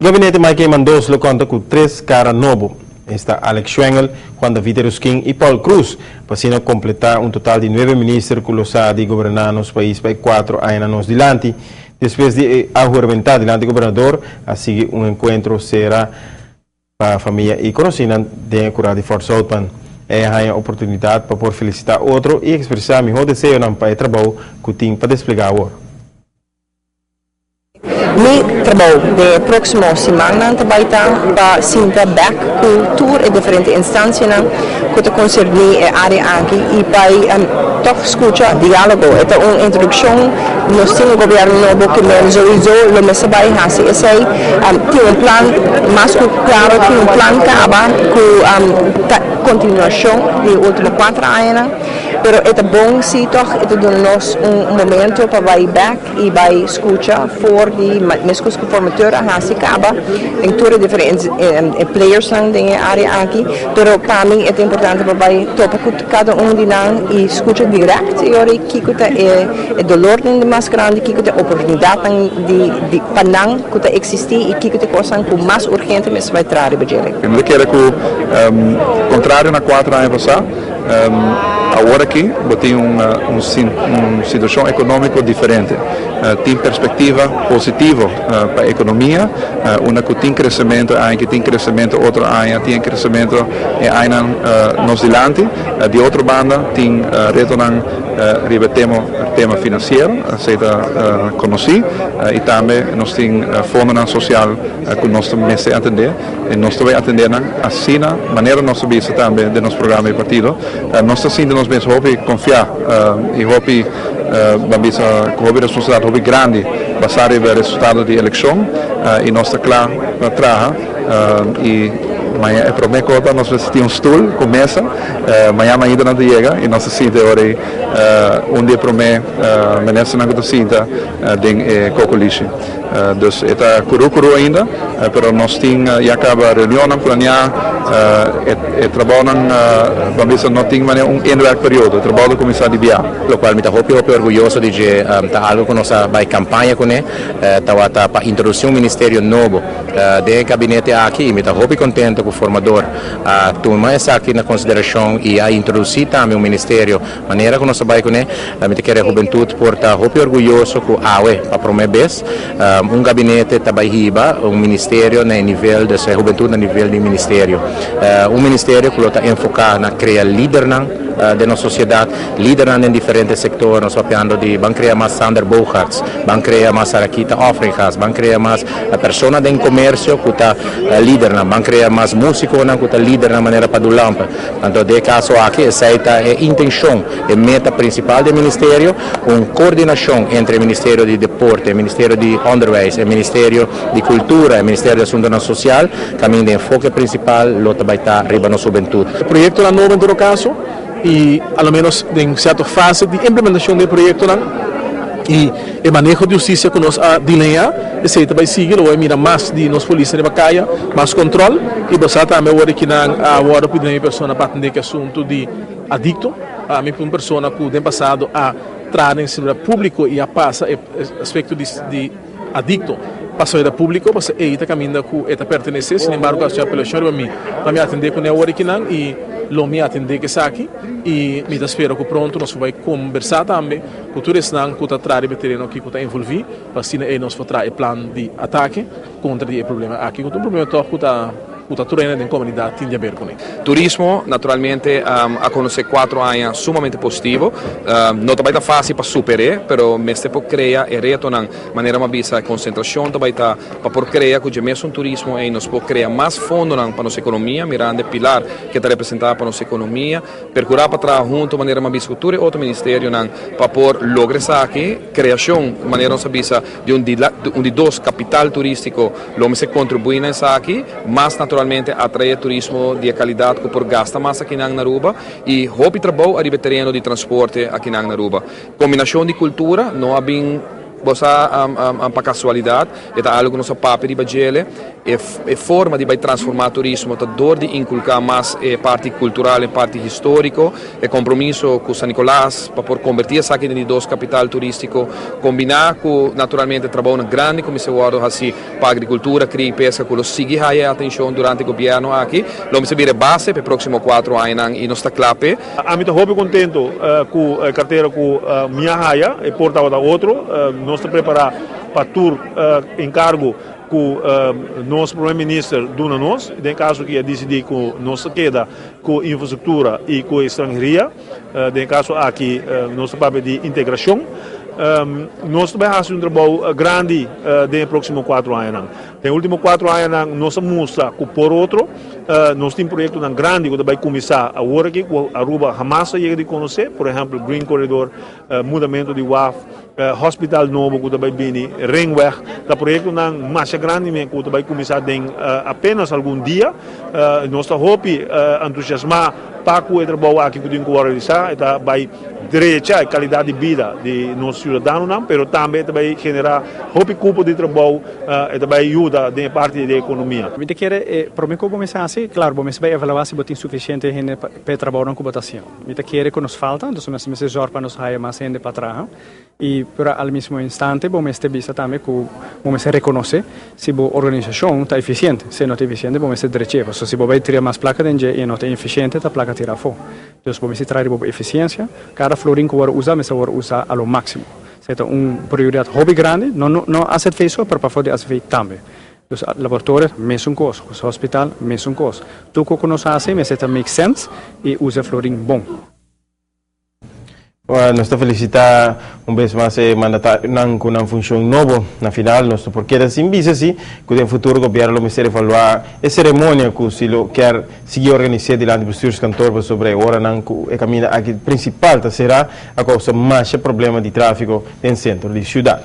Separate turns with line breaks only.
Gabinete Mike Eman 2 lo conta cu tres cara nobo. Esta Alex Schwengle, Juan David Eruskin y Paul Croes, pa asina completa un total di nuebe minister cu lo sa di goberna nos pais pa e 4 añanan nos dilanti. Despues di a huramenta dilanti gobernador, a sigui un encuentro cera pa famia y conocinan den e cura di Fort Zoutman. E haya oportunidad pa por felicita otro y expresa miho deseonan pa e trabou cu tin pa desplega awor.
Mi trabou den próksimo simannan ta bai ta pa sinta bèk ku tur e diferente instansianan ku ta konserní e área aki i bai tòg skucha diálogo. E ta un introdukshon, nos tin un gobièrnu nobo ku men souiso lo mester bai hasi esei. Tin un plan mas ku klaro, tin un plan kaba ku ta kontinuashon di e último 4 añanan, pero e ta bon si tòg e ta duna nos un momento pa bai bèk i bai skucha for di meskos ku formateur a hasi kaba den tur e diferente playersnan den e área aki, pero pa mi e ta importante pa bai topa ku kada un di nan i skucha dirèkt i ora kiko ta e dolornan di mas grandi, kiko ta e oportunidatnan di pa nan ku ta eksistí i kiko ta e kosnan ku mas urgente mester bai traha riba dje.
Mi ta kere ku kontrario na 4 aña pasá, awor aki bo tin un situashon ekonómiko diferente. Tin perspektiva positivo pa ekonomia, unda ku tin kresementu e aña aki, tin kresementu otro aña, tin e kresementu e añanan nos dilanti. Di otro banda tin retonan riba e tema finansiero, esei ta konosí, i tambe nos tin fondonan sosial ku nos ta mester atendé. I nos ta bai atendé nan asina manera nos ta bisa tambe den nos programa di partido. Nos ta sinti nos mes hopi konfiá i hopi, ban bisa, ku hopi responsabilidat hopi grandi basá riba e resultado di elekshon i nos ta kla pa traha i maña e promé kota nos mester tin un stul ku mesa. Maña mainta nan ta yega i nos ta sinti e ora ei un di e promé ministernan ku ta sinta den e kokolishi. Dus e ta kuru kuru ainda, pero nos tin ya kaba reunionnan planeá, e trabounan ban bisa no tin manera un inwerkperiodo, e trabou ta kuminsá di bia.
Lokual mi ta hopi hopi orguyoso di dje ta algu ku nos a bai kampaña kuné, tabata pa introdusí un ministerio nobo den e gabinete aki i mi ta hopi kontento ku formador a tuma esaki na konsiderashon i a introdusí tambe un ministerio. Manera ku nos a bai kuné, mi ta kere hubentut por ta hopi orguyoso ku awe pa promé bes un gabinete ta bai hiba un ministerio na e nivel, dus e hubentut na nivel di ministerio. Un ministerio ku lo ta enfoká na krea lidernan den nos sosiedat, lidernan den diferente sektor, nos papiando di ban krea mas Sander Bogaerts, ban krea mas Sarakita Offringas, ban krea mas persona den komersio ku ta lidernan, ban krea mas músikonan ku ta lidernan manera Padu Lampe. Anto den e kaso aki esei ta e intenshon, e meta prinsipal di e ministerio, un koordinashon entre e Ministerio di Deporte, e Ministerio di Onderwijs, e Ministerio di Kultura, e Ministerio di Asuntonan Sosial, kaminda e enfoke prinsipal lo ta bai ta riba nos hubentut.
E proyektonan nobo en todo kaso i a lo menos den sierto fase di implementashon di e proyektonan i e maneho di hustisia ku nos a dileñá, esei ta bai sigui, lo bai mira mas di nos polisnan riba kaya, mas kòntròl i bo sa tambe awor di kinan a wòrdu pidi na mi persona pa atendé ku e asuntu di adikto. Ami un persona ku den pasado a traha den seguridad públiko i a pasa e aspekto di adikto pa seguridad públiko, pasobra ei ta kaminda ku e ta pertenesé. Sin embargo, a hasi apelashon riba mi pa mi atendé kuné awor di kinan i lo mi atendé ku esaki i mi ta spera ku pronto nos por bai kombersá tambe ku tur esnan ku ta traha riba e tereno aki ku ta envolví pa asina ei nos por traha e plan di atake kontra di e problema aki ku ta un problema tòg ku ta ku ta tur hende den komunidat tin di aber kuné.
Turismo naturalmente a konosé 4 aña sumamente positivo. No ta bai ta fásil pa super'é, pero mester por krea e retonan. Manera mi a bisa, e konsentrashon ta bai ta pa por krea ku dje mesun turismo ei nos por krea mas fondonan pa nos ekonomia, mirando e pilar ke ta representá pa nos ekonomia. Perkurá pa traha huntu manera mi a bisa ku tur e otro ministerionan pa por logra esaki. Kreashon, manera nos a bisa, di un un di dos kapital turístiko lo mester kontribuí na esaki, mas naturalmente atraé turismo di e kalidat ku por gasta mas akinan na Aruba i hopi trabou ariba e tereno di transporte akinan na Aruba. Kombinashon di kultura no a bin. Bo sa, pa casualidad, ta algo cu nos a papia riba dje, e forma di bay transforma turismo ta door di inculca mas e parti cultural y parti historico, e compromiso cu San Nicolas pa por converti esaki den dos capital turistico, combina cu naturalmente trabou grandi cu mester wordo haci pa agricultura, cria y pesca, cu lo sigui haya atencion durante e gobierno aki, lo mester bira base pa e proximo 4 aña y nos ta cla p'e.
Ami ta hopi contento cu e cartera cu mi a haya y por ta otro, nos ta prepara pa tur encargo cu nos prome minister duna nos, den caso cu a dicidi cu nos keda cu infrastructura y cu stranheria, den caso aki nos ta di integracion, nos ta bay haci un trabou grandi den proximo 4 aña. Den ultimo 4 aña nos a mustra cu por otro, nos tin proyecto grandi cu ta bay cuminsa awor aki, cu Aruba hamas a yega di conoce, por ehempel, Green Corridor, mudamento di waf, hospital nobo cu ta bay bini, Ringweg, ta proyecto mas grandi cu ta bay cuminsa den apenas algun dia. Nos ta hopi entusiasma pa cu e trabou aki cu tin cu realisa, ta bay drecha e calidad di bida di nos ciudadanonan, pero tambe ta bay genera hopi cupo di trabou y ta bay yuda den parti di economia.
Mi kier, pa mi con cuminsa asina, claro, bo bay evalua si tin suficiente hende pa trabou cu bo ta haciendo. Mi kier cu nos falta, anto nos mester zorg pa nos haya mas hende pa traha. Y pero al mismo instante, bo mester bisa tambe cu bo mester reconoce si e organisacion ta eficiente. Si no ta eficiente, bo mester drecha. So, si bo bay tira mas placa den y no ta eficiente, ta placa tira afo. Anto, bo mester traha eficiencia. Cada florin cu bo usa, mester usa a lo maximo. Ta un prioridad hopi grandi, no no no AZV so, pero pafo di AZV tambe. Dus laboratorio, mesun cos, hospital, mesun cos. Tur cu nos haci, mester make sense y usa florin bon.
Bueno, nos ta felicita un bes mas e mandatario cu un funcion nobo. Na final, nos por keda sin bisa si, cu den futuro gobierno lo mester evalua e ceremonia cu si lo kier sigui organisa dilanti bestuurskantoor sobre ora nan cu e caminda aki principal ta sera a causa mas problema di trafico den centro di ciudad.